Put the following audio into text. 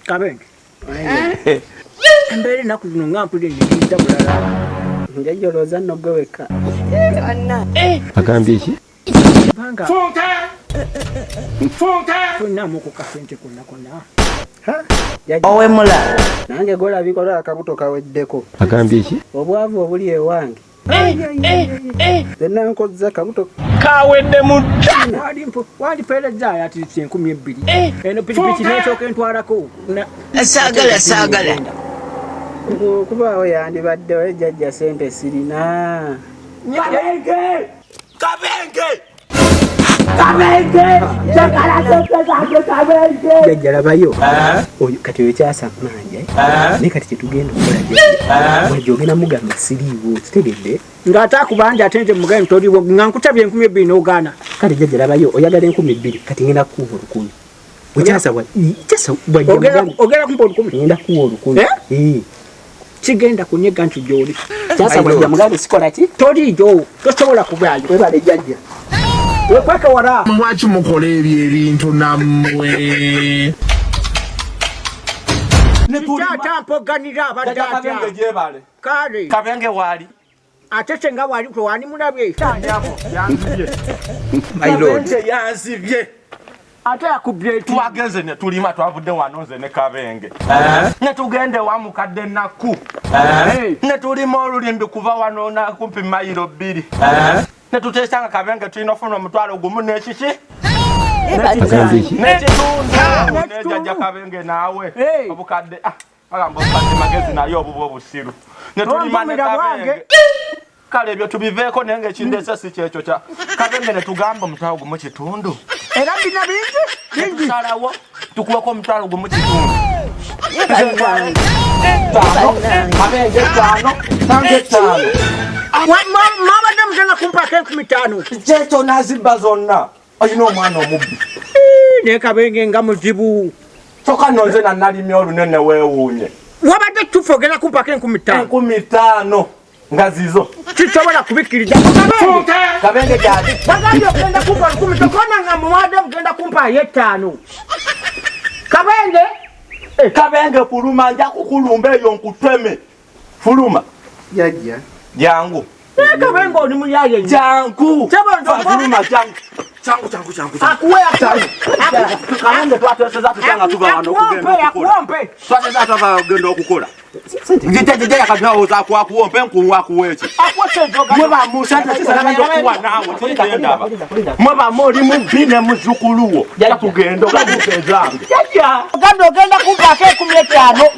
Kabenge. Embeera ennaku zino nga mpulira enyigiza bulala. Njajja olowooza nno gwe wekka. Agambye ki? Kubanga Funke! Funke! tolinamu ku kasente konna konna. Owemula. Nange golabika olwa akabuto kaweddeko. Agambye ki? Obwavu obuli ewange. Zenna nkozza kabuto Kawedde mutta! Wandipeerezaayo ati 2000. Eno pikipiki n'esooka entwalako. Saagala, saagala. Okubaawo yandibaddewo jjajja sente sirina. Kabenge! Kabenge! Kabenge! Njagala sente zange Kabenge! Jjajja labayo. Oyo kati oyo kyasa manja. Naye kati kyetugenda okukola jjajja. Wajja ogenda mugamba siriiwo kitegedde. Ng'ate akubanja ate nze mugaye ntoliwo nga nkutabye 2000 n'ogaana. Kale jjajja labayo oyagala 2000 kati ngenda kukuwa 1000. Bwekyasa kyasa wajja mugamba. Ogenda kumpa 1000? Ngenda kukuwa 1000. Kigenda kunyega nti gy'oli. Kyasa wajja mugambe sikola ki? Toliiyo, tosobola kubaayo. Webale jjajja. Wekweke wala. Lwaki mukola ebyo ebintu nammwe? Taata mpoganira abadde atya? Gyebale. Kale. Kabenge waali. Ate senga wali wani mulabye. Yanzibye. My lord. Kabenge yanzibye. Ate yakubye eti. Twagenze ne tulima twavudde wano nze ne Kabenge. Ne tugende wa mukadde Nakku. Ne tulima olulimbi kuva wano na kumpi mayiro 2. Ne tuteesa nga Kabenge tulina ofuna 1,000 n'ekiki? Agambye ki? N'ekitundu. Ne jjajja Kabenge naawe. Obukadde bagamba obukadde magezi naye obubwa obusiru. Ne tulima ne Kabenge. Kale ebyo tubiveeko naye ng'ekindeese si kyekyo kya Kabenge ne tugamba 1,000. Era bina bingi bingi. Tusalawo tukuweko 1,000. Kabenge 5, nange 5. Mwabadde mugenda kumpaako 5,000. Kyekyo n'azibba zonna. Olina omwana omubbi. Naye Kabenge nga muzibu. Kyokka nno nze nalimye olunene weewuunye. Wabadde tufu ogenda kumpaako 5,000. 5,000 nga zizo. Kisobola kubikkiriza. Kabenge gyali. Bagambye ogenda kumpa 1000 tokona nga muwadde mugenda kumpa 5. Kabenge. Kabenge fuluma nja kukulumba eyo nkuteme. Fuluma. Jjajja. Jangu. Kabenge oli muyaye. Jangu. Fuluma jangu. Changu changu changu. Akuwe akuwe. Kabenge twateseza tutya nga tuva wano okugenda okukola. Twateseza tuva okugenda okukola. Njijja yakatawooza akuwompe nkuwa akuwa eki. Mwe bamusa sente okuwa naawe tendaba. Mwe bamu oli mubbi ne muzzukulu wo. Jja tugenda ogabuka ezange. Jjajja. Ogambye ogenda kumpaako 5,000.